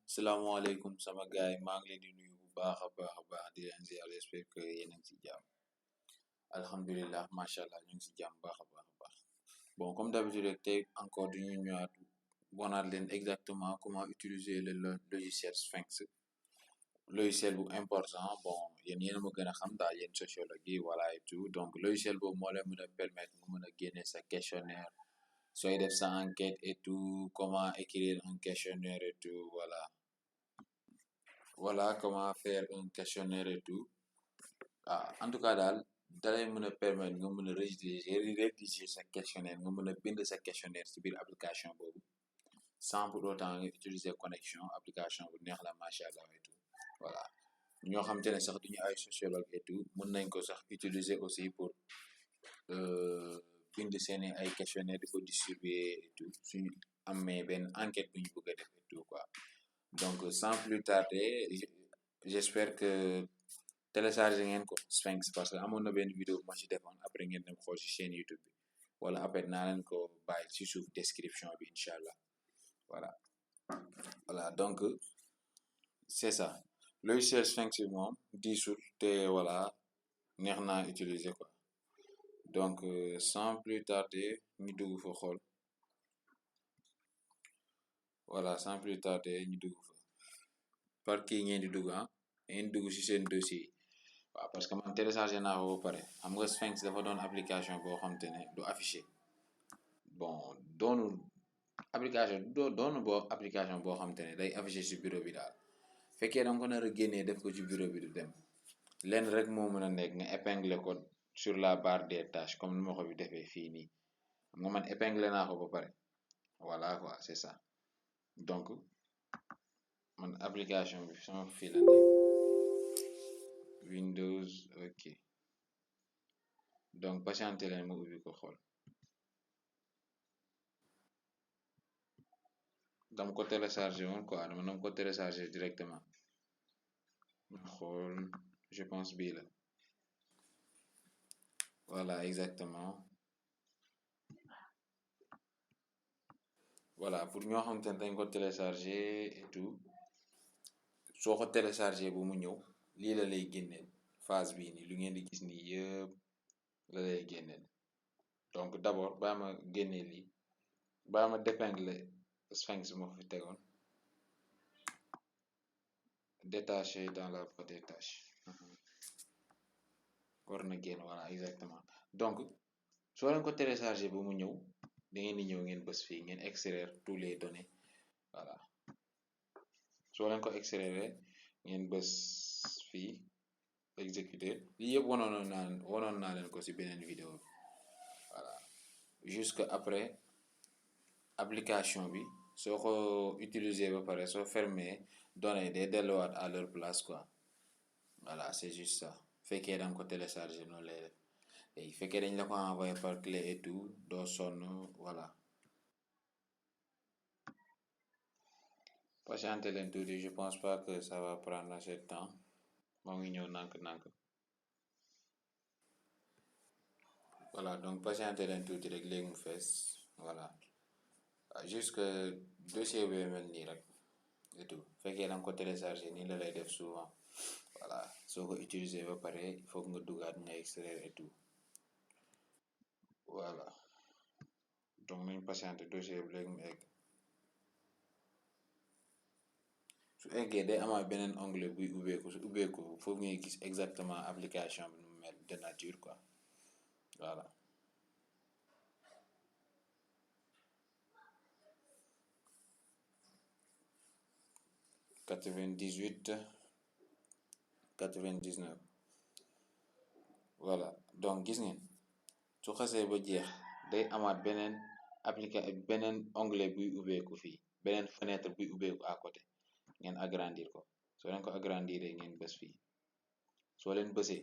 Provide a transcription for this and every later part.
Salaamaaleykum sama gaay maa ngi leen di nuyu bu baax a baax di leen ziar j'espère que yéen a ngi ci jàmm alhamdulilah macha allah ñu ngi ci jàmm baax a baax bon comme d'habitude rek tey encore du ñu ñëwaat wonaat leen exactement comment utiliser le logiciel Sphinx logiciel bu important bon yéen a ma gën a xam daal yéen sociologue yi voilà et tout donc logiciel boobu moo leen mën a permettre nga mën a génne sa questionnaire sooy def sa enquête et tout comment écrire un questionnaire et tout voilà comment faire un questionnaire et tout en tout cas daal dalay mën a permettre nga mën a rédiger sa questionnaire nga mën a bind sa questionnaire ci biir application boobu sans pour autant nga utiliser connexion application bu neex la macha allah et tout voilà ñoo xam te ne sax duñu ay sociologue et tout mën nañ ko sax utiliser aussi pour bind seeni ay questionnaire di ko distribuer et tout suñu amee benn enquête bu ñu bëgg a def et tout quoi donc sans plus tarder j'espère que téléchargé ngeen ko Sphinx parce que amoon na benn vidéo bu ma ci defoon après ngeen dem xool ci chaîne YouTube bi wala après naa leen ko bàyyi ci suuf description bi incha allah voilà donc c'est ça logiciel Sphinx bi moom diisul te voilà neex naa utiliser quoi donc sans plus tarder ñu dugg fa xool voilà sans plus tarder ñu dugg fa par kii ngeen di dugg ngeen dugg ci seen dossier yi waaw parce que man téléchargé naa ko ba pare xam nga Sphinx dafa doon application boo xam te ne du affiché bon doonu application doonu boo application boo xam te ne day affiché ci bureau bi daal fekkee danga ko nar a génnee def ko ci bureau bi du dem lenn rek moo mën a nekk nga épingler ko sur la barre des tâches comme ni ma ko bi defee fii nii xam nga man épingler naa ko ba pare voilà quoi c'est ça donc man application bi sama fii la nekk Windows ok donc patienté leen ma ubbi ko xool dama ko téléchargé woon quoi dama ko téléchargé directement ma xool je pense bii la voilà exactement voilà pour ñoo xamante ne dañ ko téléchargé et tout soo ko téléchargé bu mu ñëw lii la lay génneel phase bii nii lu ngeen di gis nii yëpp la lay génneel donc d'abord baa ma génne lii baa ma dépingler Sphinx moo fi tegoon détaché dans la barre des tâches war na génn voilà exactement donc soo leen ko téléchargé ba mu ñëw da ngeen di ñëw ngeen bës fii ngeen extraire tous les données voilà soo leen ko extraire ngeen bës fii exécuter lii yëpp wanoon naa leen ko ci beneen vidéo bi voilà jusque après application bi soo ko utiliser ba pare soo fermer données day delluwaat à leur place quoi voilà c'est juste ça fekkee danga ko télécharger noonu lay def léegi fekkee dañ la ko envoyé par clé et tout doo sonn voilà patienter leen tuuti je pense pas que ça va prendre assez de temps moo ngi ñëw nànk-nànk voilà donc patienter leen tuuti rek léegi mu fees voilà jusque dossier bi mel nii rek et tout fekkee danga ko télécharger nii la lay def souvent voilà soo ko utiliser ba pare il faut nga dugaat nga extraire et tout voilà donc nañ patienter dossier bi léegi mu egg su eggee day amaat beneen onglet buy ubbeeku su ubbeeku foofu ngay gis exactement application bi nu mu mel de nature quoi voilà (98 99) voilà donc gis ngeen su xasee ba jeex day amaat beneen onglet buy ubbeeku fii beneen fenêtre buy ubbeeku à côté ngeen agrandir ko soo leen ko agrandir ngeen bës fii soo leen bësee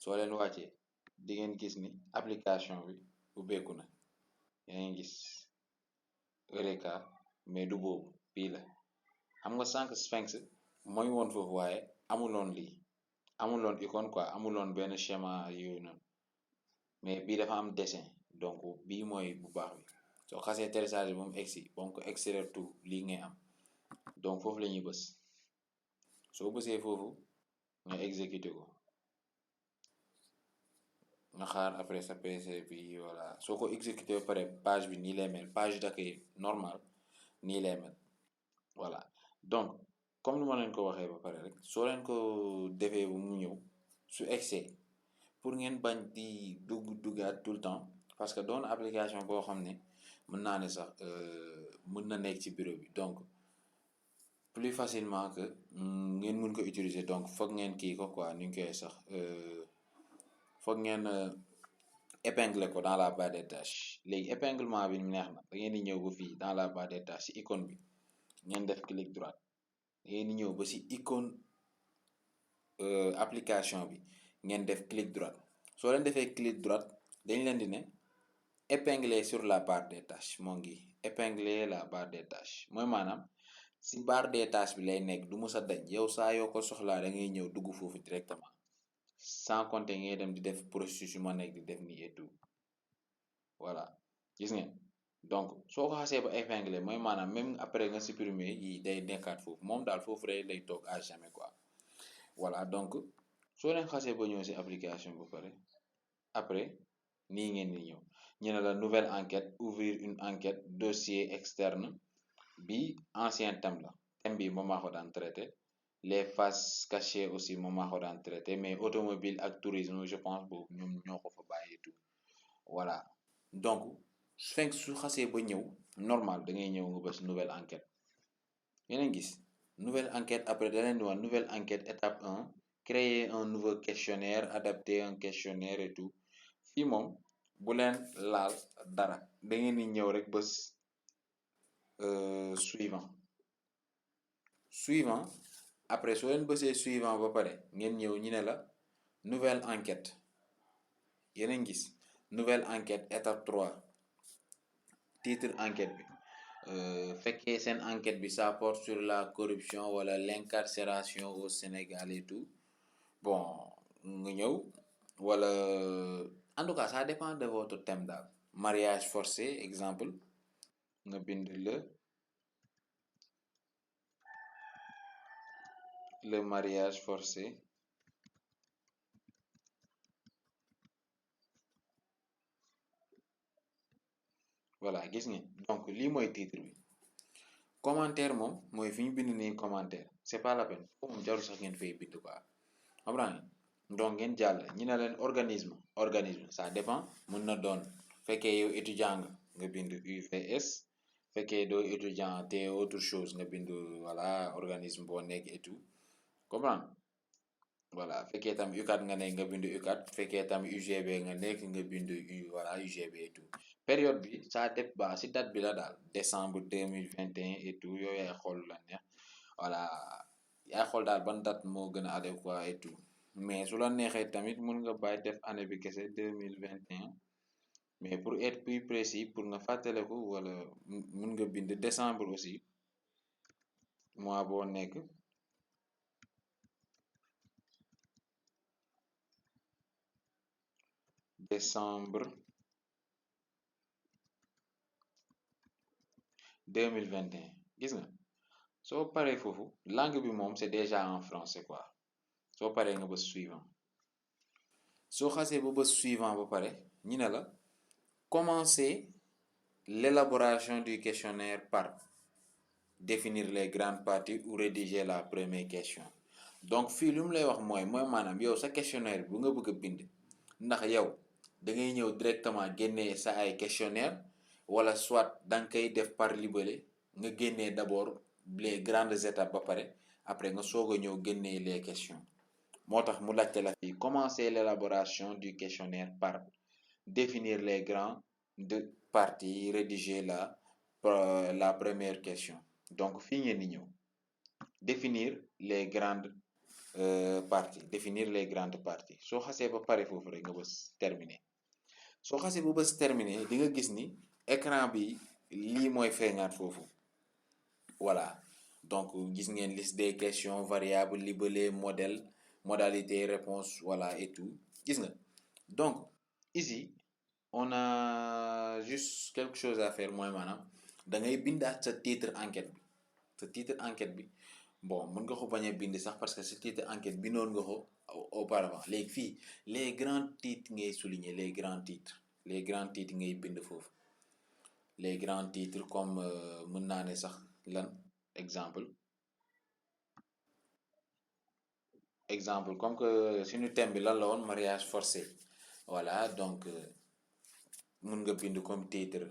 soo leen wàccee di ngeen gis ni application bi ubbeeku na yaa ngi gis Eureka mais du boobu bii la xam nga sànq Sphinx mooy woon foofu waaye amuloon lii amuloon icône quoi amuloon benn schéma yooyu noonu mais bii dafa am dessin donc bii mooy bu baax bi soo xasee télécharger ba mu egsi ba mu ko extraire tout lii ngay am donc foofu la ñuy bës soo bësee foofu nga exécuté ko nga xaar après sa PC bi voilà soo ko exécuté ba pare page bi nii lay mel page d'accueil normal nii lay mel voilà donc comme ni ma leen ko waxee ba pare rek soo leen ko defee bu mu ñëw su excès pour ngeen bañ di duggaat tout le temps parce que doon application boo xam ne mën naa ne sax mën na nekk ci bureau bi donc plus facilement que ngeen mun ko utiliser donc foog ngeen kii ko quoi ni ñu koy sax foog ngeen épingler ko dans la barre des tâches léegi épinglement bi neex na da ngeen di ñëw ba fii dans la barre des tâches ci icône bi ngeen def clic droit da ngeen di ñëw ba ci icône application bi ngeen def clic droit soo leen defee clic droit dañ leen di ne épingler sur la barre des tâches moo ngi épingler la barre des tâches mooy maanaam ci barre des tâches bi lay nekk du mës a dañ yow saa yoo ko soxlaa da ngay ñëw dugg foofu directement sans compter ngay dem di def processus yu ma nekk di def nii et tout voilà gis ngeen donc soo ko xasee ba épingler mooy maanaam même après nga supprimer yi day nekkaat foofu moom daal foofu rek lay toog à jamais quoi voilà donc soo leen xasee ba ñëw ci application bu pare après nii ngeen di ñëw ñu ne la nouvelle enquête ouvrir une enquête dossier externe bi ancien thème la thème bi moom maa ko daan traité les faces cachées aussi moom maa ko daan traité mais automobile ak tourisme je pense boobu ñoom ñoo ko fa bàyyi tout voilà donc Sphinx su xasee ba ñëw normal da ngay ñëw nga bës nouvelle enquête yeneen gis nouvelle enquête après da leen di wax nouvelle enquête étape 1 créer un nouveau questionnaire adapter un questionnaire et tout fii moom bu leen laal dara da ngeen di ñëw rek bës suivant après soo leen bësee suivant ba pare ngeen ñëw ñu ne la nouvelle enquête yeneen gis nouvelle enquête étape 3 titre enquête bi fekkee seen enquête bi ça porte sur la corruption wala l'incarcération au Sénégal et tout bon nga ñëw wala en tout cas ça dépend de votre thème daal mariage forcé exemple nga bind le mariage forcé voilà gis ngeen donc lii mooy titre bi commentaire moom mooy fi ñu bind nii commentaire c'est pas la peine foofu moom jarul sax ngeen fay bind quoi comprendre donc ngeen jàll ñi ne leen organisme ça dépend mën na doon fekkee yow étudiant nga bind UVS fekkee doo étudiant te autre chose nga bind voilà organisme boo nekk et tout comprendre voilà fekkee tam UCAD nga nekk nga bind UCAD fekkee tam UGB nga nekk nga bind voilà UGB et tout période bi ça dépend si date bi la daal décembre 2021 et tout yooyu yaay xool la neex voilà yaay xool daal ban date moo gën a adéquat et tout mais su la neexee tamit mun nga bàyyi def année bi kese 2021 mais pour être plus précis pour nga fàttaleku wala mun nga bind décembre aussi mois boo nekk décembre 2021 gis nga soo paree foofu langue bi moom c'est déjà en français quoi soo paree nga bës suivant soo xasee ba bës suivant ba pare ñi ne la commencer l'élaboration du questionnaire par définir les grandes parties ou rédiger la première question donc fii lu mu lay wax mooy maanaam yow sa questionnaire bu nga bëgg a bind ndax yow da ngay ñëw directement génnee sa ay questionnaire wala soit da nga koy def par libellé nga génnee d'abord les grandes étapes ba pare après nga soog a ñëw génnee les questions moo tax mu laajte la fii commencer l'élaboration du questionnaire par définir les grandes parties rédiger la première question donc fii ngeen di ñëw définir les grandes parties soo xasee ba pare foofu rek nga bës terminer soo xasee ba bës terminer di nga gis ni écran bi lii mooy feeñaat foofu voilà donc gis ngeen liste des questions variables libellé modèle modalité réponse voilà et tout gis nga donc ici on a juste quelque chose à faire mooy maanaam da ngay bindaat sa titre enquête bi sa titre enquête bi bon mën nga ko bañ a bind sax parce que sa titre enquête bindoon nga ko auparavant léegi fii les grands titres ngay souligner les grands titres ngay bind foofu les grands titres comme mën naa ne sax lan exemple comme que suñu thème bi lan la woon mariage forcé voilà donc mën nga bind comme titre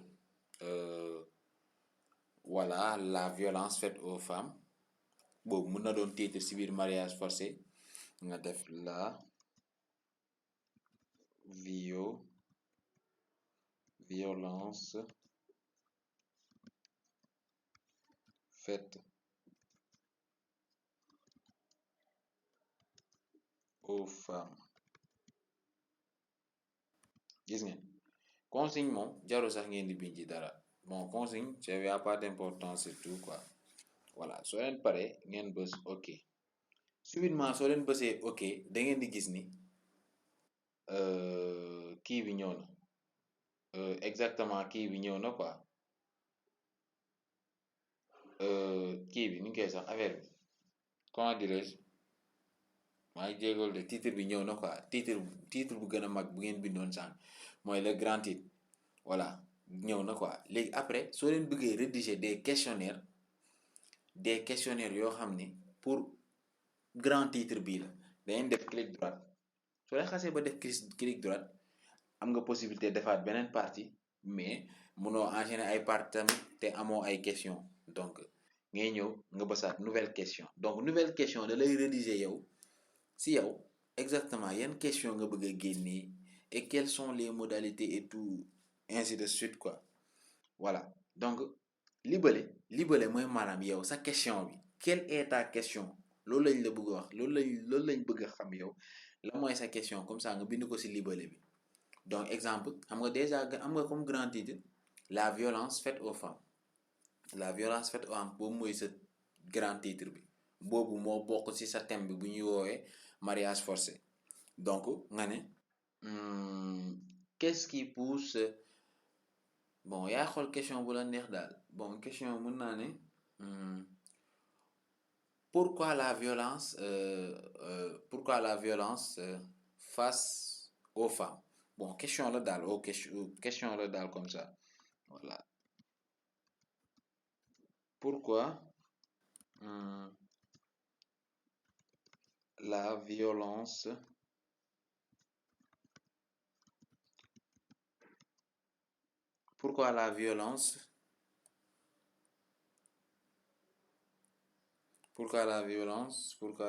voilà la violence faite aux femmes boobu mën na doon titre ci biir mariage forcé nga def la violence faite aux femmes gis ngeen consigne moom jarul sax ngeen di bind ci dara bon consigne ça y a pas d'importance surtout quoi voilà soo leen pare ngeen bës ok subitement soo leen bësee ok da ngeen di gis ni kii bi ñëw na exactement kii bi ñëw na quoi kii bi ni ñu koy sax affaire bi comment dirais-je maa ngi jéegal de titre bi ñëw na quoi titre bu gën a mag bu ngeen bindoon sànq mooy le grand titre voilà ñëw na quoi léegi après soo leen bëggee rédiger des questionnaires yoo xam ne pour grand titre bii la dangeen def clic droit soo leen xasee ba def clic droit am nga possibilité defaat beneen partie mais munoo enchaîner ay parties tamit te amoo ay question donc ngay ñëw nga bësaat nouvelle question donc nouvelle question da lay rédiger yow si yow exactement yan question nga bëgg a génnee et quelles sont les modalités et tout ainsi de suite quoi voilà donc libellé mooy maanaam yow sa question bi quelle est ta question loolu lañ la bëgg a wax loolu lañ bëgg a xam yow la mooy sa question comme ça nga bind ko si libellé bi donc exemple xam nga déjà am nga comme grand titre la violence faite aux femmes boobu mooy sa grand titre bi boobu moo bokk ci sa thème bi bu ñuy woowee mariage forcé donc nga ne qu'est-ce qui pousse bon yaa xool question bu la neex daal bon question mën naa ne pourquoi la violence face aux femmes bon question la daal question la daal comme ça voilà pourquoi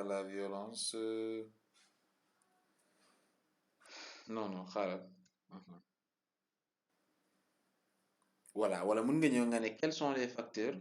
la violence non xaaral voilà wala mën nga ñëw nga ne quels sont les facteurs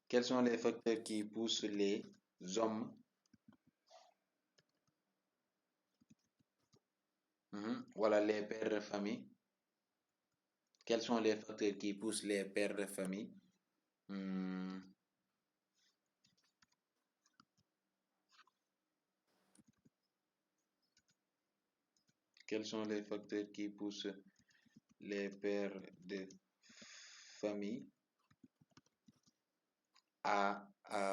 quels sont les facteurs qui poussent les hommes voilà les pères de famille quels sont les facteurs qui poussent les pères de famille quels sont les facteurs qui poussent les pères de famille à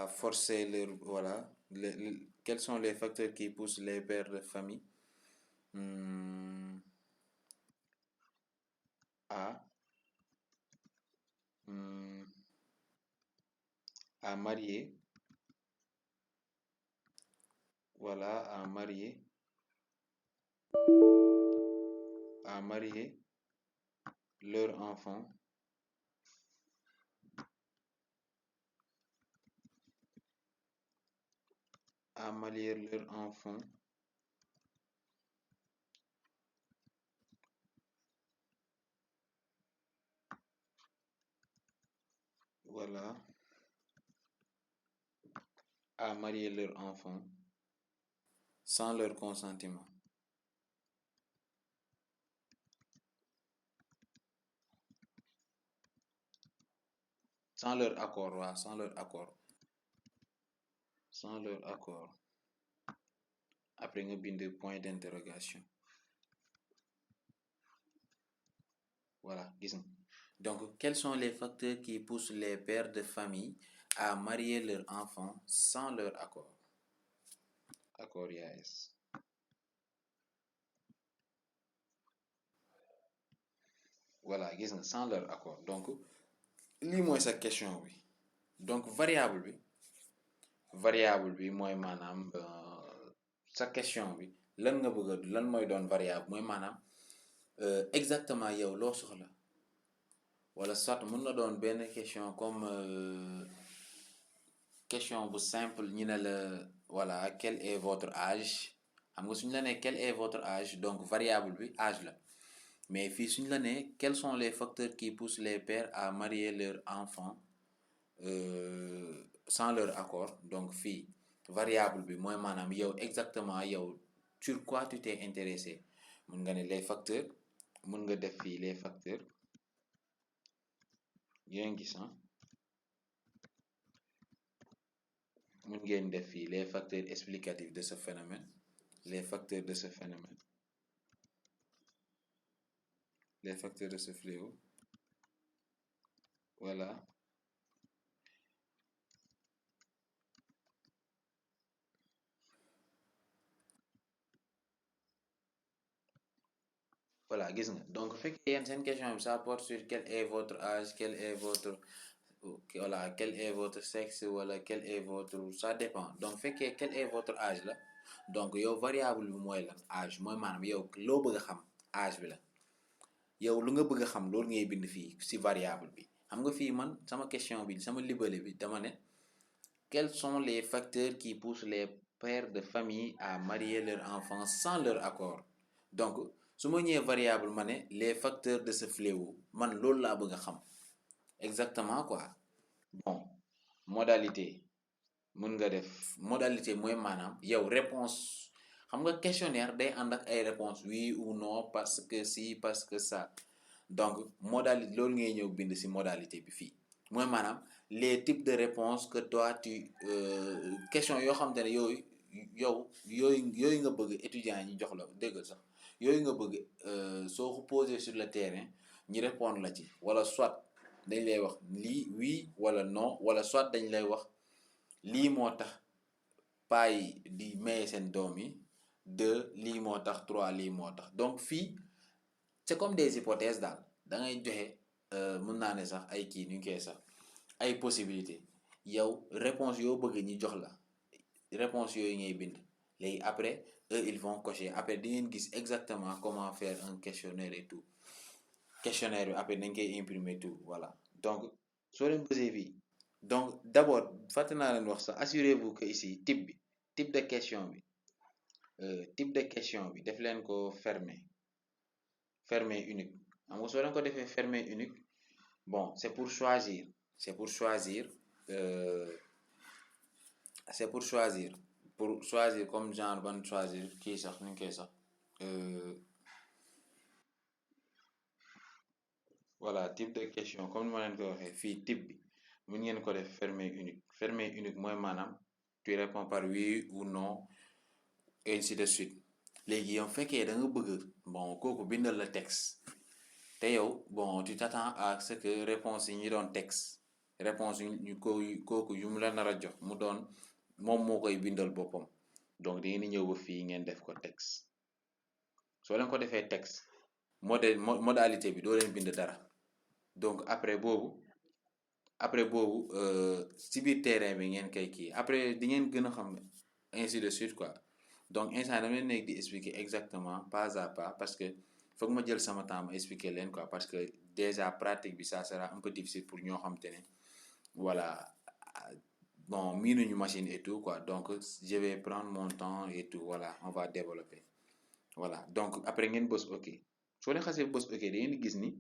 forcer leur voilà quels sont les facteurs qui poussent les pères de famille à marier voilà à marier leur enfant voilà à marier leur enfant sans leur consentement sans leur accord waaw sans leur accord après nga bind point d'interrogation voilà gis nga donc quels sont les facteurs qui poussent les pères de famille à marier leurs enfants sans leur accord yes. Voilà gis nga sans leur accord donc lii mooy sa question bi donc variable bi mooy maanaam sa question bi lan nga bëgg lan mooy doon variable mooy maanaam exactement yow loo soxla wala soit mën na doon benn question comme question bu simple ñu ne la voilà quel est votre âge xam nga suñu la nee quel est votre âge donc variable bi âge la mais fii suñu la nee quels sont les facteurs qui poussent les pères à marier leurs enfants sans leur accord donc fii variable bi mooy maanaam yow exactement yow sur quoi tu t'es intéressé mun nga ne les facteurs mun nga def fii les facteurs yéen gis mun ngeen def fii les facteurs explicatifs de ce phénomène les facteurs de ce phénomène les facteurs de ce fléau voilà voilà gis nga donc fekkee yéen seen question bi ça porte sur quel est votre âge quel est votre voilà quel est votre sexe wala quel est votre ça dépend donc fekkee quel est votre âge la donc yow variable bi mooy lan âge mooy maanaam yow loo bëgg a xam âge bi la yow lu nga bëgg a xam loolu ngay bind fii ci variable bi xam nga fii man sama question bi sama libellé bi dama ne quels sont les facteurs qui poussent les pères de famille à marier leurs enfants sans leur accord donc su ma ñëwee variable ma ne les facteurs de ce fléau man loolu laa bëgg a xam exactement quoi bon modalité mun nga def modalité mooy maanaam yow réponse xam nga questionnaire day ànd ak ay réponse oui ou non parce que si parce que ça donc modalité loolu ngay ñëw bind ci modalité bi fii mooy maanaam les types de réponses que toi tu question yoo xam te ne yooyu nga bëgg étudiants yi jox la dégg sax yooyu nga bëgg soo ko posé sur le terrain ñi répondre la ci wala soit dañ lay wax lii oui wala non wala soit dañ lay wax lii moo tax paa yi di maye seen doom yi 2 lii moo tax 3 lii moo tax donc fii c'est comme des hypothèses daal da ngay joxe mën naa ne sax ay kii ñu koy sax ay possibilités yow réponse yoo bëgg ñi jox la réponse yooyu ngay bind léegi après eux ils vont cocher après di ngeen gis exactement comment faire un questionnaire et tout questionnaire bi après dañ koy imprimer tout voilà donc soo leen bësee fii donc d'abord fàtte naa leen wax sax assurez-vous que ici type de question bi def leen ko fermé unique xam nga soo leen ko defee fermé unique bon c'est pour choisir comme genre ban choisir kii sax ni ñu koy sax voilà type de question comme ni ma leen ko waxee fii type bi mun ngeen ko def fermé unique mooy maanaam tu réponds par oui ou non et ainsi de suite léegi yow fekkee da nga bëgg bon kooku bindal la texte te yow bon tu t'attends à ce que réponse yi ñu doon texte réponse yu kooku yu mu la nar a jox mu doon moom moo koy bindal boppam donc da ngeen di ñëw ba fii ngeen def ko texte soo leen ko defee texte modalité bi doo leen bind dara donc après boobu ci biir terrain bi ngeen koy kii après di ngeen gën a xam ainsi de suite quoi donc instant dama leen nekk di expliquer exactement pas à pas parce que foog ma jël sama temps ma expliquer leen quoi parce que déjà pratique bi ça sera un peu difficile pour ñoo xam te ne voilà bon miinuñu machine et tout quoi donc je vais prendre mon temps et tout voilà on va développer voilà donc après ngeen bës ok soo leen xasee bës ok da ngeen di gis ni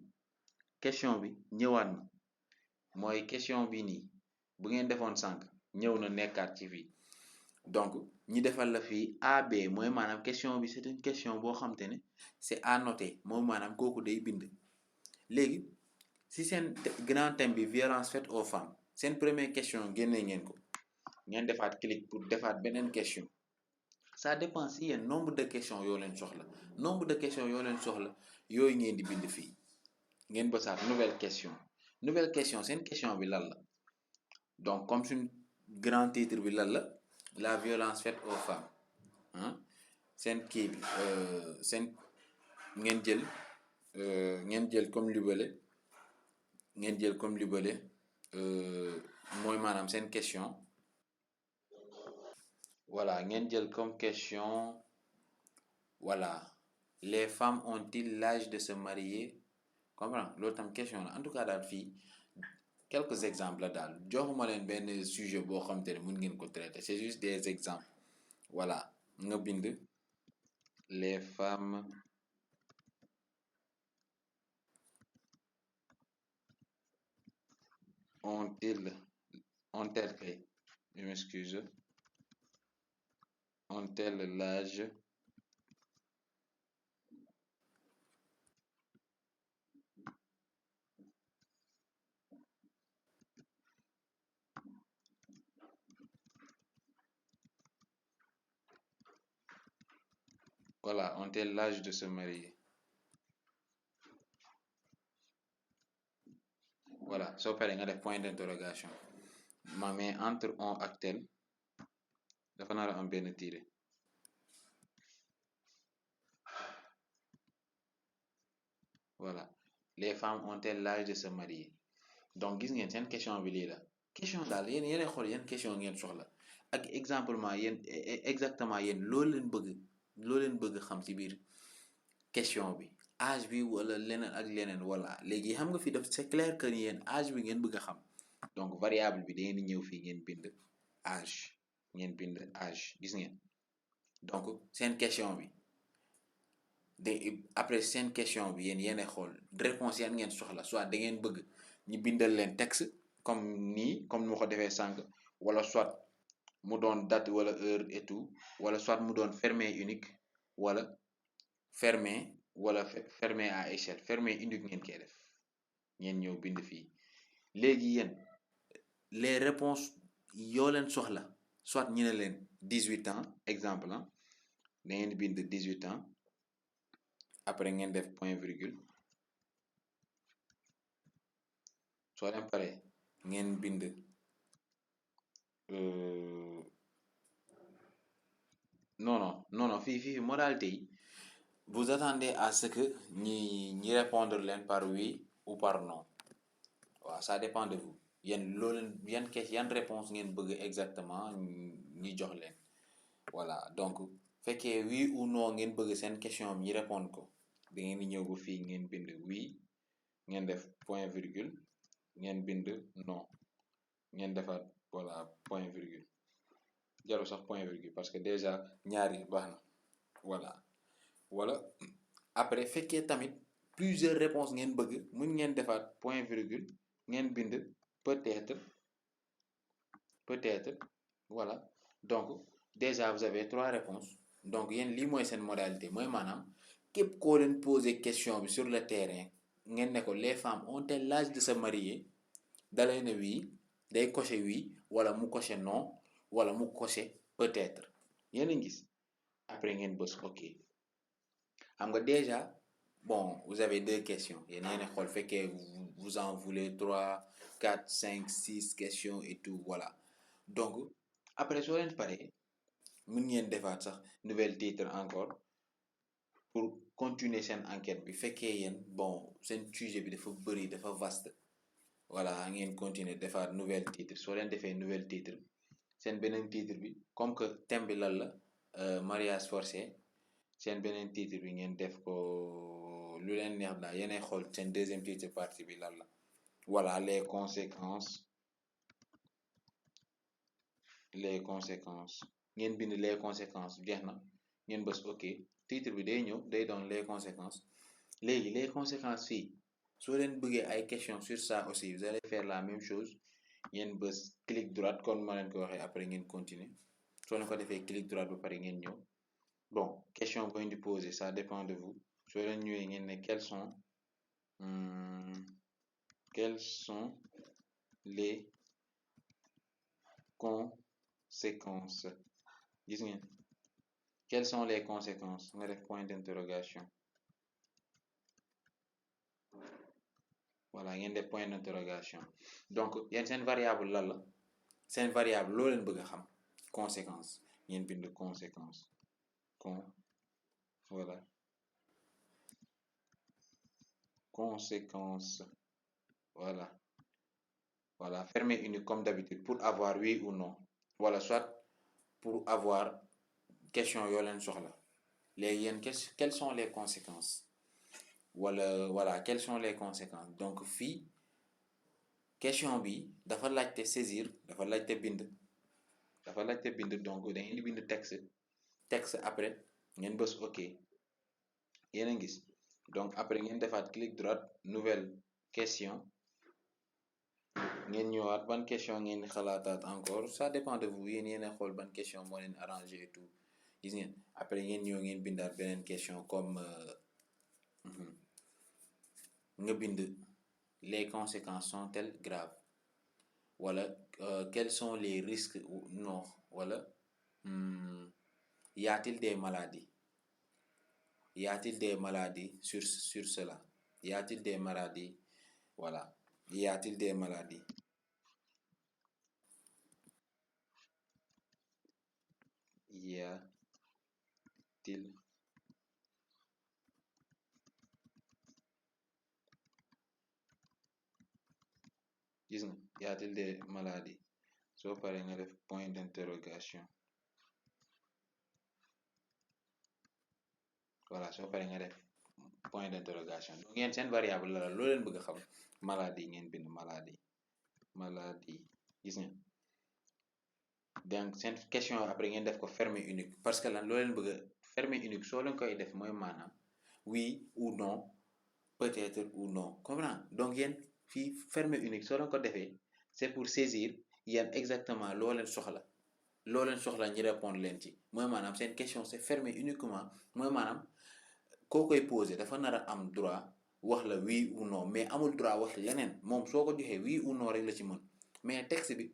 question bi ñëwaat na mooy question bi nii bu ngeen defoon sànq ñëw na nekkaat ci fii donc ñi defal la fii AB mooy maanaam question bi c'est une question boo xam te ne c'est à noter moom maanaam kooku day bind léegi si seen grand thème bi violence faite aux femmes seen première question génnee ngeen ko ngeen defaat clic pour defaat beneen question ça dépend si yéen nombre de questions yoo leen soxla yooyu ngeen di bind fii ngeen bësaat nouvelle question seen question bi lan la donc comme suñ grand titre bi lan la violence faite aux femmes ah seen kii bi seen ngeen jël comme libellé mooy maanaam seen question voilà ngeen jël comme question voilà les femmes ont-ils l'âge de se marier comprends loolu tam question la en tout cas daal fii quelques exemples la daal joxuma leen benn sujet boo xam te ne mun ngeen ko traiter c'est juste des exemples voilà nga bind les femmes ont-elles je m'excuse ont-elles l'âge voilà ont-elles l'âge de se marier voilà soo paree nga def point d'interrogation mais entre on ak tel dafa nar a am benn tiré voilà les femmes ont-elles l'âge de se marier donc gis ngeen seen question bi lii la question daal yéen xool yan question ngeen soxla ak exemplement yéen exactement yéen loolu leen bëgg xam ci biir question bi âge bi wala leneen ak leneen voilà léegi xam nga fi def c'est clair que ni yéen âge bi ngeen bëgg a xam donc variable bi da ngeen di ñëw fii ngeen bind âge gis ngeen donc seen question bi après seen question bi yéen xool réponse yan ngeen soxla soit da ngeen bëgg ñu bindal leen texte comme nii comme nu ma ko defee sànq wala soit mu doon date wala heure et tout wala soit mu doon fermé unique wala fermé à échelle fermé unique ngeen koy def ngeen ñëw bind fii léegi yéen les réponses yoo leen soxla soit ñu ne leen 18 ans exemple da ngeen bind 18 ans après ngeen def point virgule soo leen pare ngeen bind non fii modalité yi vous attendez à ce que ñi répondre leen par oui ou par non waaw ça dépend de vous yéen loolu yan réponse ngeen bëgg exactement ñi jox leen voilà donc fekkee oui ou non ngeen bëgg seen question ñi répondre ko da ngeen di ñëw ba fii ngeen bind oui ngeen def point virgule ngeen bind non ngeen defaat voilà point virgule jarul sax point virgule parce que déjà ñaari baax na voilà après fekkee tamit plusieurs réponses ngeen bëgg mun ngeen defaat point virgule ngeen bind peut-être voilà donc déjà vous avez 3 réponses donc yéen lii mooy seen modalité mooy maanaam képp koo leen poser question bi sur le terrain ngeen ne ko les femmes ont-elles l'âge de se marier dalay ne oui day cocher oui wala mu cocher non wala mu cocher peut-être yéen a ngi gis après ngeen bës ok xam nga déjà bon vous avez 2 questions yéen xool fekkee vous en voulez 3 4 5 6 questions et tout voilà donc après soo leen paree mën ngeen defaat sax nouvel titre encore pour continuer seen enquête bi fekkee yéen bon seen sujet bi dafa bëri dafa vaste voilà ngeen continuer defaat nouvel titre soo leen defee nouvel titre seen beneen titre bi comme que thème bi lan la mariage forcé seen beneen titre bi ngeen def ko lu leen neex daal yéenay xool seen deuxième titre partie bi lan la voilà les conséquences ngeen bind les conséquences jeex na ngeen bës ok titre bi day ñëw day doon les conséquences léegi les conséquences fii soo leen bëggee ay questions sur ça aussi vous allez faire la même chose ngeen bës clic droite comme ma leen ko waxee après ngeen continuer soo leen ko defee clic droite ba pare ngeen ñëw bon question boo leen di poser ça dépend de vous soo leen ñëwee ngeen ne quels sont quelles sont les conséquences gis ngeen quelles sont les conséquences nga def point d'interrogation voilà ngeen def point d'interrogation donc yéen seen variable lan la seen variable loo leen bëgg a xam conséquence ngeen bind conséquence voilà conséquence voilà fermé unique comme d'habitude pour avoir oui ou non voilà soit pour avoir question yoo leen soxla léegi yéen quelles sont les conséquences voilà quelles sont les conséquences donc fii question bi dafa laajte saisir dafa laajte bind donc da ngeen di bind texte après ngeen bës ok yéen a gis donc après ngeen defaat clic droit nouvelle question ngeen ñëwaat ban question ngeen xalaataat encore ça dépend de vous yéen a xool ban question moo leen arrangé et tout gis ngeen après ngeen ñëw ngeen bindaat beneen question comme nga bind les conséquences sont-elles graves wala quels sont les risques non wala y a-t-il des maladies sur cela y a-t-il des maladies voilà y a-t-il des maladies y a-t-il gis nga y a-t-il des maladies soo paree nga def point d'interrogation voilà soo paree nga def point d'interrogation donc ngeen seen variable la loo leen bëgg a xam maladie ngeen bind maladie gis nga donc seen question après ngeen def ko fermé unique parce que lan loo leen bëgg a fermé unique soo leen koy def mooy maanaam oui ou non peut-être ou non comprends donc yéen fii fermé unique soo leen ko defee c'est pour saisir yéen exactement loo leen soxla ñi répondre leen ci mooy maanaam seen question c'est fermé uniquement mooy maanaam koo koy posé dafa nar a am droit wax la oui ou non mais amul droit wax leneen moom soo ko joxee oui ou non rek la ci mën mais texte bi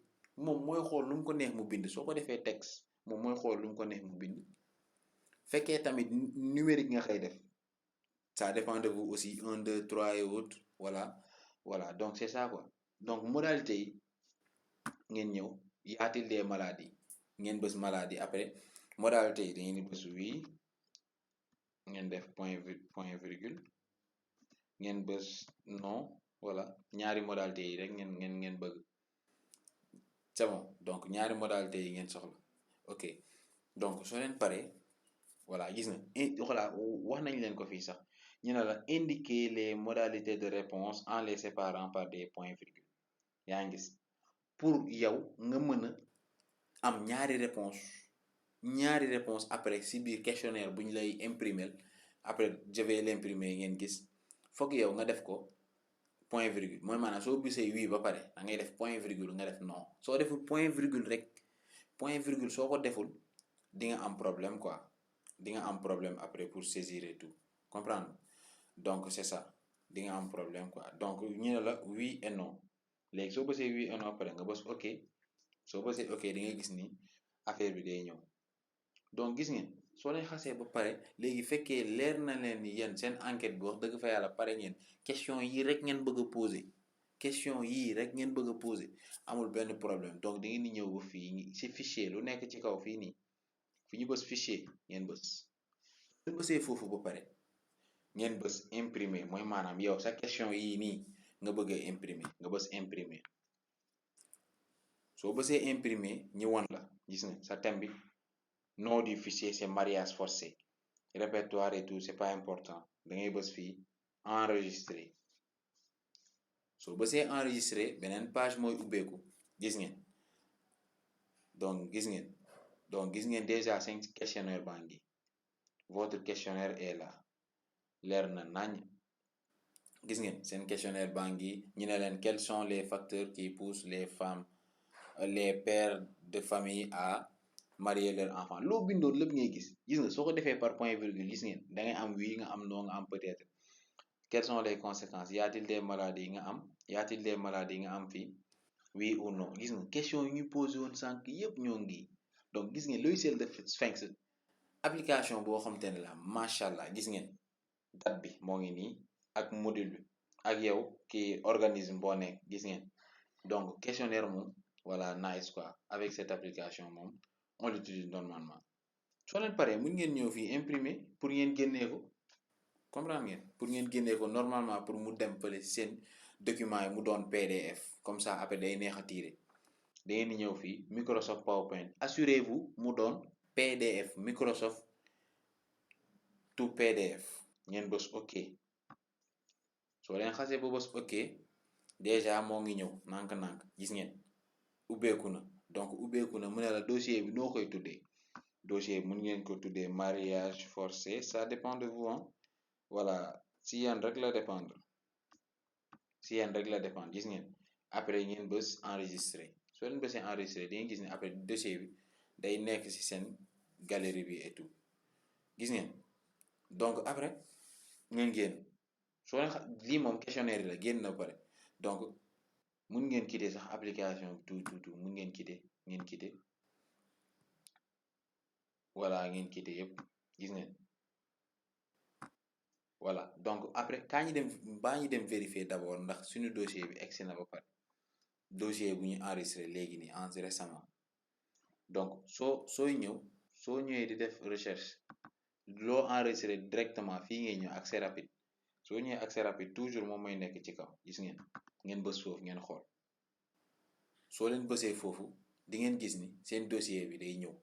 moom mooy xool lu mu ko neex mu bind soo ko defee texte moom mooy xool lu mu ko neex mu bind fekkee tamit numérique nga koy def ça dépend de vous aussi 1 2 3 et autres voilà donc c'est ça quoi donc modalité yi ngeen ñëw y a-t-il des maladies ngeen bës maladie après modalité yi da ngeen di bës oui ngeen def point virgule ngeen bës non voilà ñaari modalité yi rek ngeen bëgg c'est bon donc ñaari modalité yi ngeen soxla ok donc soo leen paree voilà gis nga voilà wax nañ leen ko fii sax ñu ne la indiquer les modalités de réponse en les séparant par des points virgule yaa ngi gis pour yow nga mën a am ñaari réponse après si biir questionnaire bu ñu lay imprimer après je vais l'imprimer ngeen gis foog yow nga def ko point virgule mooy maanaam soo bisee oui ba pare da ngay def point virgule nga def non soo deful point virgule rek point virgule soo ko deful di nga am problème quoi di nga am problème après pour saisir et tout comprendre donc c'est ça di nga am problème quoi donc ñu ne la oui et non léegi soo bësee oui et non pare nga bës ok soo bësee ok di nga gis ni affaire bi day ñëw donc gis ngeen soo leen xasee ba pare léegi fekkee leer na leen ni yéen seen enquête bi wax dëgg fa yàlla pare ngeen question yii rek ngeen bëgg a poser amul benn problème donc da ngeen di ñëw ba fii ci fichier lu nekk ci kaw fii nii fi ñu bës fichier ngeen bësee foofu ba pare ngeen bës imprimer mooy maanaam yow sa question yii nii nga bëgg a imprimer nga bës imprimer soo bësee imprimer ñi won la gis nga sa thème bi nom du fichier c'est mariage forcé répertoire et tout c'est pas important da ngay bës fii enregistrer soo bësee enregistrer beneen page mooy ubbeeku gis ngeen donc gis ngeen déjà seen questionnaire baa ngi votre questionnaire est là leer na nañ gis ngeen seen questionnaire baa ngi ñu ne leen quels sont les facteurs qui poussent les pères de famille à marier leur enfant loo bindoon lépp ngay gis nga soo ko defee par point virgule gis ngeen da ngay am oui nga am non nga am peut-être quelles sont les conséquences y a-t-il des maladies nga am y a-t-il des maladies nga am fii oui ou non gis nga question yi ñu posé woon sànq yëpp ñoo ngi donc gis ngeen logiciel de Sphinx application boo xamante ne la macha allah gis ngeen date bi moo ngi nii ak module bi ak yow ki organisme boo nekk gis ngeen donc questionnaire moom voilà nice quoi avec cette application moom on l'utilise normalement soo leen paree mën ngeen ñëw fii imprimer pour ngeen génnee ko comprendre ngeen pour ngeen génnee ko normalement pour mu dem fële seen document yi mu doon PDF comme ça après day neex a tirer da ngeen di ñëw fii Microsoft PowerPoint assurez-vous mu doon PDF Microsoft to PDF ngeen bës OK soo leen xasee ba bës OK déjà moo ngi ñëw nànk-nànk gis ngeen ubbeeku na donc ubbeeku na mu ne la dossier bi noo koy tuddee dossier bi mun ngeen ko tuddee mariage forcé ça dépend de vous hein voilà si yéen rek la dépendre si yéen rek la dépendre gis ngeen après ngeen bës enregistrer soo leen bësee enregistrer di ngeen gis ne après dossier bi day nekk ci seen galerie bi et tout gis ngeen donc après ngeen génn soo leen lii moom questionnaire la génn na pare donc mun ngeen quitter sax application bi tout mun ngeen quitter voilà ngeen quitter yëpp gis ngeen voilà donc après baa ñu dem vérifier d'abord ndax suñu dossier bi egsi na ba pare dossier bu ñu enregistré léegi nii en récemment donc soo ñëwee di def recherche loo enregistré directement fii ngay ñëw accès rapide soo ñëwee accès rapide toujours moom mooy nekk ci kaw gis ngeen bës foofu ngeen xool soo leen bësee foofu di ngeen gis ni seen dossier bi day ñëw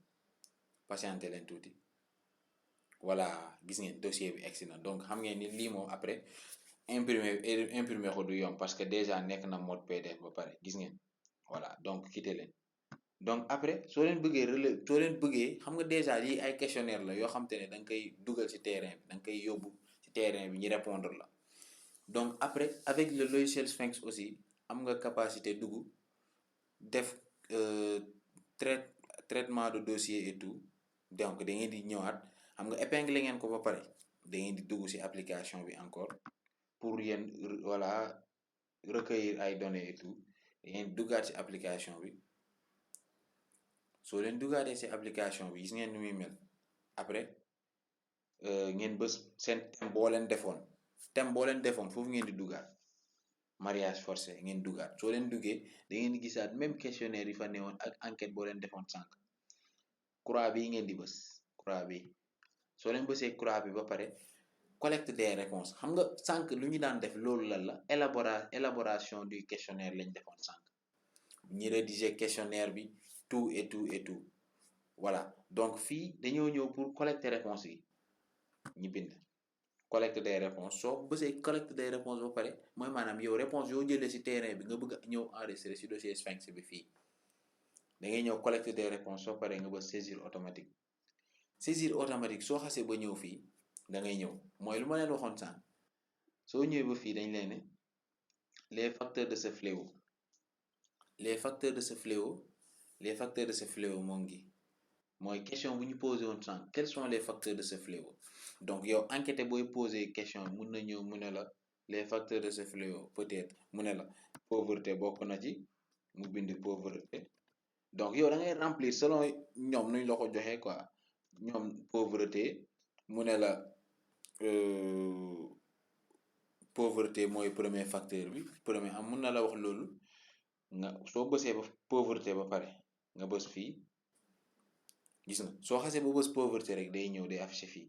patienté leen tuuti voilà gis ngeen dossier bi egsi na donc xam ngeen ni lii moom après imprimer ko du yomb parce que déjà nekk na mode PDF ba pare gis ngeen voilà donc quitter leen donc après soo leen bëggee xam nga déjà lii ay questionnaire la yoo xam te ne da nga koy dugal ci terrain bi da nga koy yóbbu ci terrain bi ñu répondre la donc après avec le logiciel Sphinx aussi am nga capacité dugg def traitement de dossier et tout donc da ngeen di ñëwaat xam nga épinglé ngeen ko ba pare da ngeen di dugg ci application bi encore pour yéen voilà recueillir ay données et tout da ngeen duggaat ci application bi soo leen duggaatee ci application bi gis ngeen ni muy mel après ngeen bës seen thème boo leen defoon foofu ngeen di duggaat mariage forcé ngeen duggaat soo leen duggee da ngeen di gisaat même questionnaire yi fa newoon ak enquête boo leen defoon sànq croix bi ngeen di bës croix bi soo leen bësee croix bi ba pare collecte des réponses xam nga sànq lu ñu daan def loolu lan la élaboration du questionnaire lañ defoon sànq ñi rédiger questionnaire bi tout et tout voilà donc fii dañoo ñëw pour collecter réponses yi ñu bind collecte des réponses soo bësee collecte des réponses ba pare mooy maanaam yow réponse yoo jëlee ci terrain bi nga bëgg a ñëw enregistrer ci dossier Sphinx bi fii da ngay ñëw collecte des réponses soo paree nga bës saisir automatique soo xasee ba ñëw fii da ngay ñëw mooy lu ma leen waxoon sànq soo ñëwee ba fii dañ leen ne les facteurs de ce fléau moo ngi mooy question bu ñu posé woon sànq quels sont les facteurs de ce fléau donc yow enquête booy posé question mun na ñëw mu ne la les facteurs de ce fléau peut-être mu ne la pauvreté bokk na ci mu bind pauvreté donc yow da ngay remplir selon ñoom nuñ la ko joxee quoi ñoom pauvreté mu ne la pauvreté mooy premier facteur bi premier am mun na la wax loolu nga soo bësee ba pauvreté ba pare nga bës fii gis nga soo xasee ba bës pauvreté rek day ñëw day affiché fii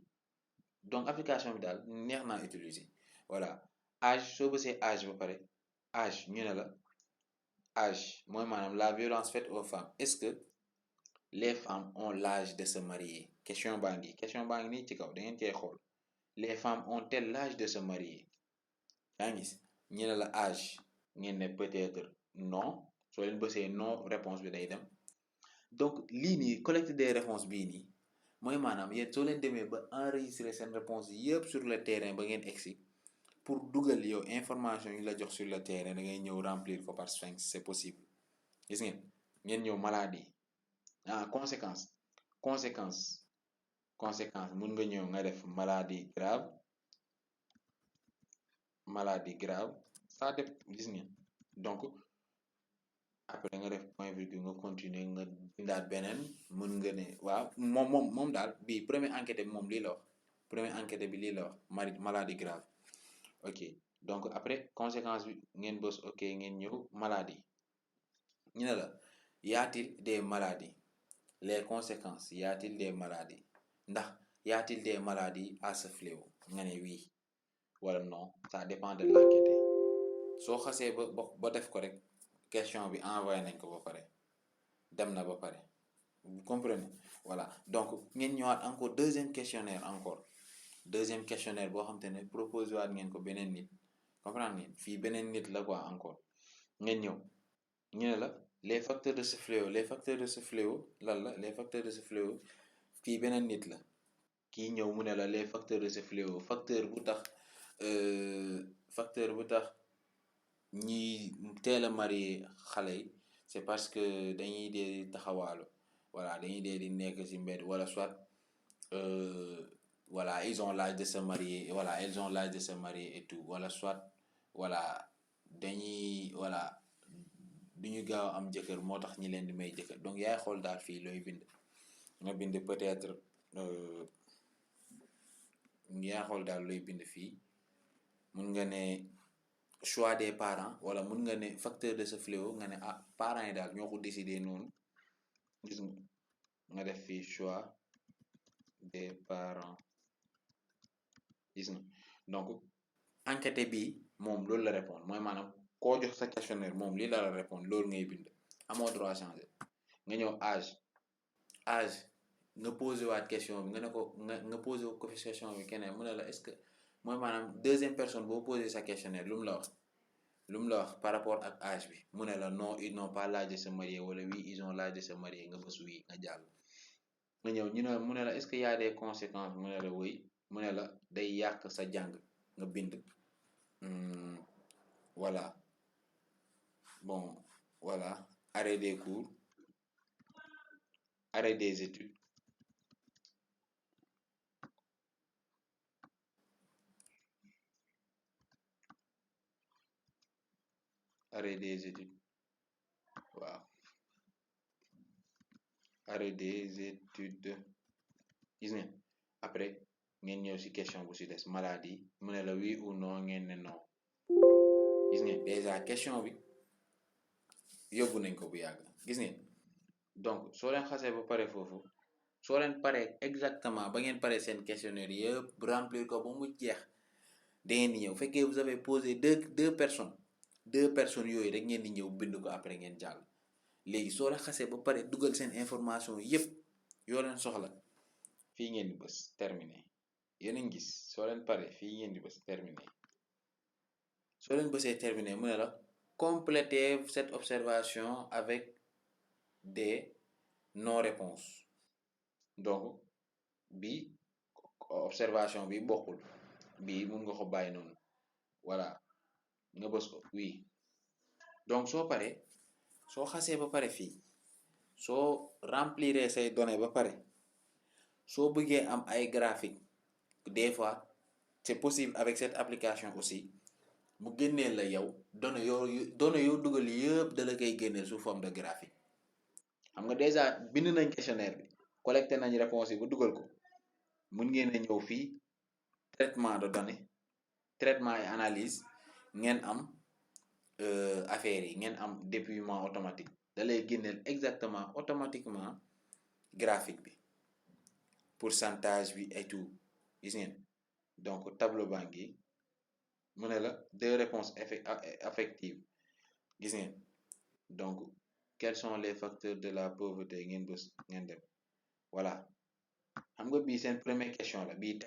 donc application bi daal neex naa utiliser voilà âge soo bësee âge ba pare âge ñu ne la âge mooy maanaam la violence faite aux femmes est-ce que les femmes ont l'âge de se marier question baa ngi nii ci kaw da ngeen cee xool les femmes ont-elles l'âge de se marier yaa ngi gis ñu ne la âge ngeen ne peut-être non soo leen bësee non réponse bi day dem donc lii nii collecte des réponses bii nii mooy maanaam yéen soo leen demee ba enregistrer seen réponse yëpp sur le terrain ba ngeen egsi pour dugal yow information yi la jox sur le terrain da ngay ñëw remplir ko par Sphinx c'est possible gis ngeen ñëw maladie conséquence mun nga ñëw nga def maladie grave maladie grave ça dépend gis ngeen donc après nga def point virgule nga continuer nga bindaat beneen mën nga ne waaw moom daal bii première enquête bi moom lii la wax première enquête bi lii la wax maladie grave ok donc après conséquence bi ngeen bës ok ngeen ñëw maladie ñu ne la y a-t-il des maladies les conséquences y a-t-il des maladies ndax y a-t-il des maladies à ce fléau nga ne oui wala non ça dépend de l'enquête soo xasee ba def ko rek question bi envoyé nañ ko ba pare dem na ba pare vous comprenez voilà donc ngeen ñëwaat encore deuxième questionnaire boo xam te ne proposé waat ngeen ko beneen nit comprendre ngeen fii beneen nit la quoi encore ngeen ñëw ñu ne la les facteurs de ce fléau lan la les facteurs de ce fléau fii beneen nit la kii ñëw mu ne la les facteurs de ce fléau facteur bu tax ñi teel a marié xale yi c'est parce que dañuy dee di taxawaalu voilà dañuy dee di nekk ci mbedd wala soit voilà ils ont l'âge de se marier voilà elles ont l'âge de se marier et tout wala soit voilà dañuy voilà duñu gaaw am jëkkër moo tax ñi leen di may jëkkër donc yaay xool daal fii looy bind nga bind peut-être yaay xool daal looy bind fii mun nga ne choix des parents wala mun nga ne facteur de ce fléau nga ne ah parents yi daal ñoo ko décider noonu gis nga def fii choix des parents gis nga donc enquête bi moom loolu la répondre mooy maanaam koo jox sa questionnaire moom lii la répondre loolu ngay bind amoo droit changer nga ñëw âge nga posé waat question bi nga ne ko nga posé ko question bi keneen mu ne la est-ce que mooy maanaam deuxième personne boo posé sa questionnaire lu mu la wax par rapport ak âge bi mu ne la non ils n'ont pas l'âge de se marier wala oui ils ont l'âge de se marier nga bës oui nga jàll nga ñëw mu ne la est-ce que y a des conséquences mu ne la oui mu ne la day yàq sa jàng nga bind voilà bon voilà arrêt des cours arrêt des études arrêt des études waaw arrêt des études gis ngeen après ngeen ñëw ci question bu ci des maladie mu ne la oui ou non ngeen ne non gis ngeen déjà question bi yóbbu nañ ko bu yàgg gis ngeen donc soo leen xasee ba pare foofu soo leen paree exactement ba ngeen paree seen questionnaire yëpp remplir ko ba mu jeex da ngeen di ñëw fekkee vous avez posé deux personnes yooyu rek ngeen di ñëw bind ko après ngeen jàll léegi soo leen xasee ba pare dugal seen information yëpp yoo leen soxla fii ngeen di bës terminé yéen a ngi gis soo leen pare fii ngeen di bës terminé soo leen bësee terminé mu ne la complétez cette observation avec des non-réponses donc bi observation bi bokkul bii mun nga ko bàyyi noonu voilà nga bës ko oui donc soo paree soo xasee ba pare fii soo remplir say données ba pare soo bëggee am ay graphiques des fois c'est possible avec cette application aussi mu génneel la yow données yoo dugal yëpp da la koy génneel sous forme de graphique xam nga déjà bind nañ questionnaire bi collecté nañ réponse yi ba dugal ko mun ngeen a ñëw fii traitement de données traitement et analyse ngeen am affaires yi ngeen am dépouillement automatique da lay génneel exactement automatiquement graphique bi pourcentage bi et tout gis ngeen donc tableau baa ngi mu ne la deux réponses affectives gis ngeen donc quels sont les facteurs de la pauvreté ngeen bës ngeen dem voilà xam nga bii seen première question la bii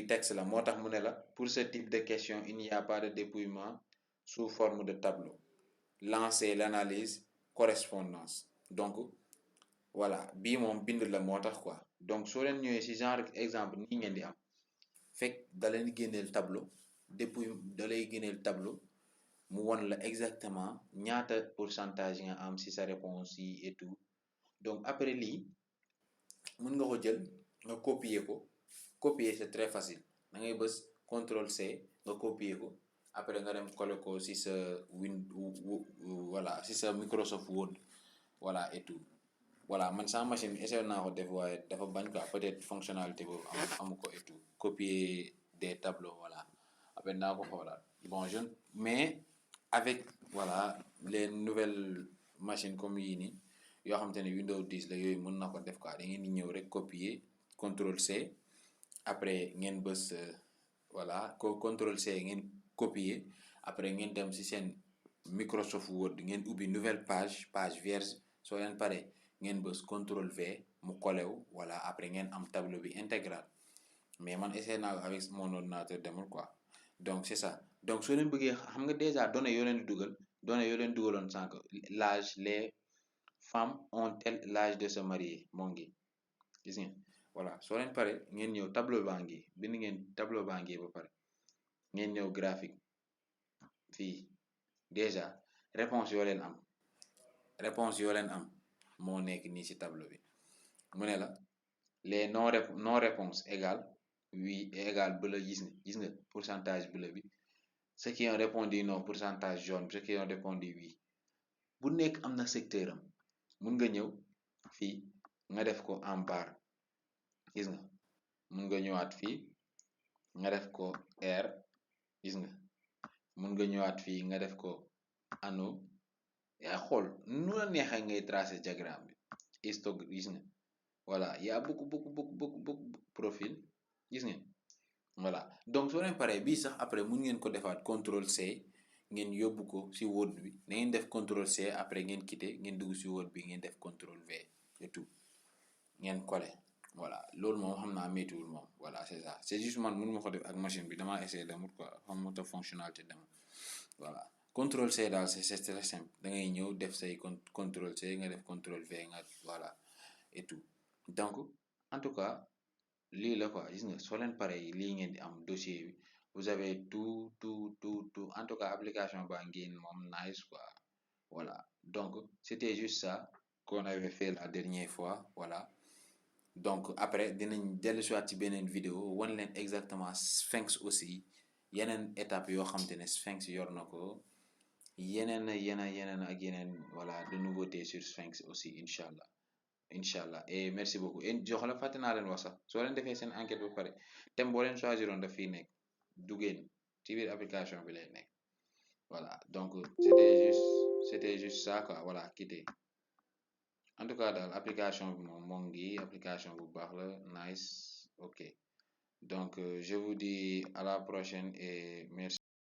texte la moo tax mu ne la pour ce type de question il n'y a pas de dépouillement sous forme de tableau lancer l'analyse correspondance donc voilà bii moom bind la moo tax quoi donc soo leen ñëwee ci genre exemple nii ngeen di am fekk da leen génneel tableau da lay génneel tableau mu won la exactement ñaata pourcentage nga am ci sa réponse yi et tout donc après lii mën nga ko jël nga copier c'est très facile da ngay bës contrôle C nga copier ko après nga dem coller ko si sa voilà si sa Microsoft Word voilà et tout voilà man sama machine bi essayé naa ko def waaye dafa bañ quoi peut-être fonctionnalité boobu amu ko et tout copier des tableaux voilà après naa ko xoolaat bon mais avec voilà les nouvelles machines comme yii nii yoo xamante ne Windows 10 la yooyu mën na ko def quoi da ngeen di ñëw rek copier contrôle C après ngeen bës voilà contrôle C ngeen copier après ngeen dem si seen Microsoft Word ngeen ubbi nouvelle page vierge soo leen paree ngeen bës contrôle V mu collé wu voilà après ngeen am tableau bi intégral mais man essayé naa ko avec mon ordinateur demul quoi donc c'est ça donc soo leen bëggee xam nga déjà données yoo leen di dugal données yoo leen dugaloon sànq l'âge les femmes ont l'âge de se marier moo ngi gis ngeen voilà soo leen pare ngeen ñëw tableau baa ngi bind ngeen tableau baa ngi ba pare ngeen ñëw graphique fii déjà réponse yoo leen am moo nekk nii ci tableau bi mu ne la les non réponses égale oui égale bleu gis nga pourcentage bleu bi ceux qui ont répondu non pourcentage jaune ceux qui ont répondu oui bu nekk am na secteur am mun nga ñëw fii nga def ko en barre gis nga mun nga ñëwaat fii nga def ko R gis nga mun nga ñëwaat fii nga def ko anneau yaa xool nu la neexee ngay tracer diagramme bi histogramme gis nga voilà y a beaucoup profil gis ngeen voilà donc soo leen paree bii sax après mun ngeen ko defaat contrôle C ngeen yóbbu ko si Word bi da ngeen def contrôle C après ngeen quitter ngeen dugg si Word bi ngeen def contrôle V et tout ngeen coller voilà loolu moom xam naa méttiwul moom voilà c'est ça c'est juste man mënu ma ko def ak machine bi damaa essayer demut quoi xam nga ta fonctionnalité demut voilà contrôle C daal c'est très simple da ngay ñëw def say contrôle C nga def contrôle V nga voilà et tout donc en tout cas lii la quoi gis nga soo leen pare lii ngeen di am dossier bi vous avez tout en tout cas application baa ngeen moom nice quoi voilà donc c'était juste ça qu'on avait fait la dernière fois voilà donc après dinañ dellu si waat ci beneen vidéo wan leen exactement Sphinx aussi yeneen étape yoo xam te ne Sphinx yor na ko yeneen ak yeneen voilà de nouveautés sur Sphinx aussi incha allah et merci beaucoup et jox la fàtte naa leen wax sax soo leen defee seen enquête ba pare thème boo leen choisiroon daf fiy nekk duggeen ci biir application bi lay nekk voilà donc c'était juste ça quoi voilà quitter en tout cas daal application bi moom moo ngi application bu baax la nice ok donc je vous dis à la prochaine et merci.